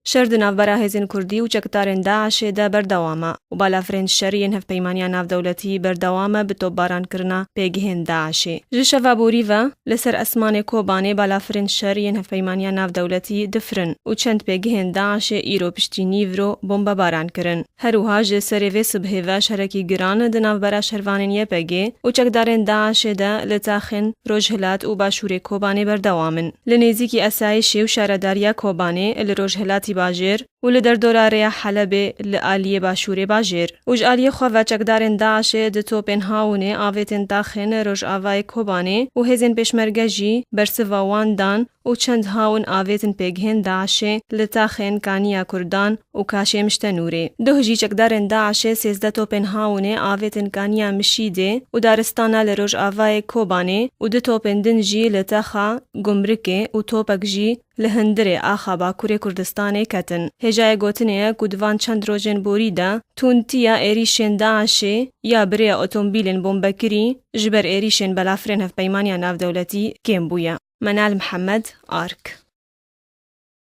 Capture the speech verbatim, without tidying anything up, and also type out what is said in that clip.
Şer di navbera hêzên Kurdî û çekdarên DAIŞê de berdewam e û balafirên şer yên Hevpeymaniya Navdewletî berdewam e bi topbarankirina pêgihên DAIŞê. Ji şeva borî ve li ser esmanê Kobanê balafirên şer yên Hevpeymaniya Navdewletî difirin û çend pêgihên DAIŞê îro piştî nîvro bombebaran kirin. Her wiha ji serê vê sibhê ve şerekî giran di navbera şervanên Y P G û çekdarên DAIŞê de li taxên Rojhilat û Başûrê Kobanê berdewam in. Li nêzîkî esayîşê û şaredariya Kobanê li rojhilatî bajêr û li derdora rêya Helebê li aliyê başûrê bajêr û ji aliyê xwe ve çekdarên DAIŞê di topên hawinê avêtin taxên rojavayê Kobanê û hêzên pêşmerge jî bersiva wan dan û çend hawin avêtin pêgihên DAIŞê li taxên Kaniya Kurdan û Kaşê Miştenûrê. Duh jî çekdarên DAIŞê sêzdeh topên hawinê avêtin Kaniya Mişîdê û daristana li rojavayê Kobanê û du topên din jî li taxa Gumrikê û topek jî li hundirê axa Bakurê Kurdistanê ketin. Hêjayê gotinê ye ku di van çend rojên borî de tûntiya êrîşên DAIŞê ya bi rêya otomobîlên bombekirî ji ber êrîşên belafirên Hevpeymaniya Navdewletî kêm bûye. Menal Mihemed, Ark.